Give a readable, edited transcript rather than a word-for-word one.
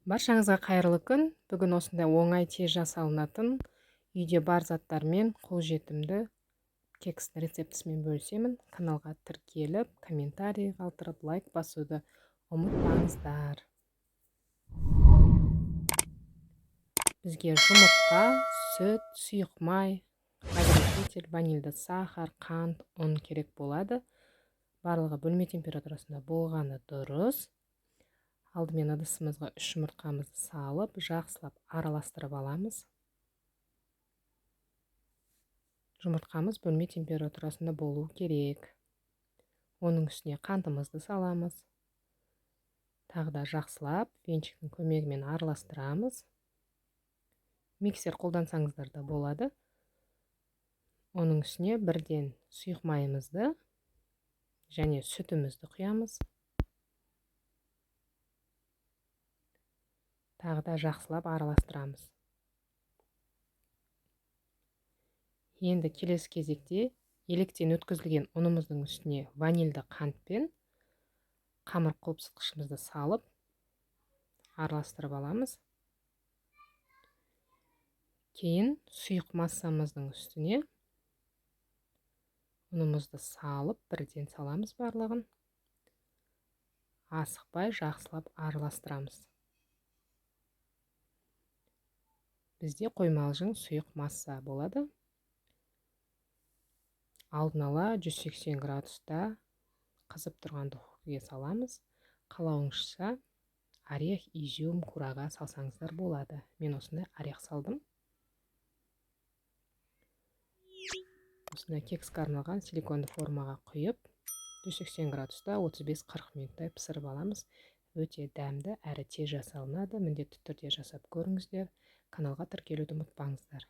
Баршаңызға қайырлы күн. Бүгін осындай оңай тез жасалынатын үйде бар заттармен қолжетімді кекстің рецептісімен бөлісемін. Каналға тіркеліп, комментарий қалдырып, лайк басуды ұмытпаңыздар. Бізге жұмыртқа, сүт, сұйық май, разрыхлитель, ванильді сахар, қант, ұн керек болады. Барлығы бөлме температурасында болғаны дұрыс. Алдымен ыдысымызға 3 жұмыртқамызды салып, жақсылап араластырып аламыз. Жұмыртқамыз бөлме температурасында болу керек. Оның үстіне қантымызды саламыз. Тағы да жақсылап венчиктің көмегімен араластырамыз. Миксер қолдансаңыздар да болады. Оның үстіне бірден сұйық майымызды және сүтімізді құямыз. Тағы да жақсылап араластырамыз. Енді келесі кезекте електен өткізілген ұнымыздың үстіне ванильді қантпен қамыр қопсытқышымызды салып араластырып аламыз. Кейін сұйық массамыздың үстіне ұнымызды салып бірден саламыз барлығын. Асықпай жақсылап араластырамыз. Бізде қоймалжың сұйық масса болады. Алдын ала 180 градуста қызып тұрған духовкаға саламыз. Қалауыңызша орех, изюм, курага салсаңыздар болады. Мен осындай орех салдым. Осындай кекске арналған силиконды формаға құйып, 180 градуста 35-40 минуттай пісіріп аламыз. Өте дәмді әрі тез жасалынады. Міндетті түрде жасап көріңіздер. Каналға тіркелуді ұмытпаңыздар.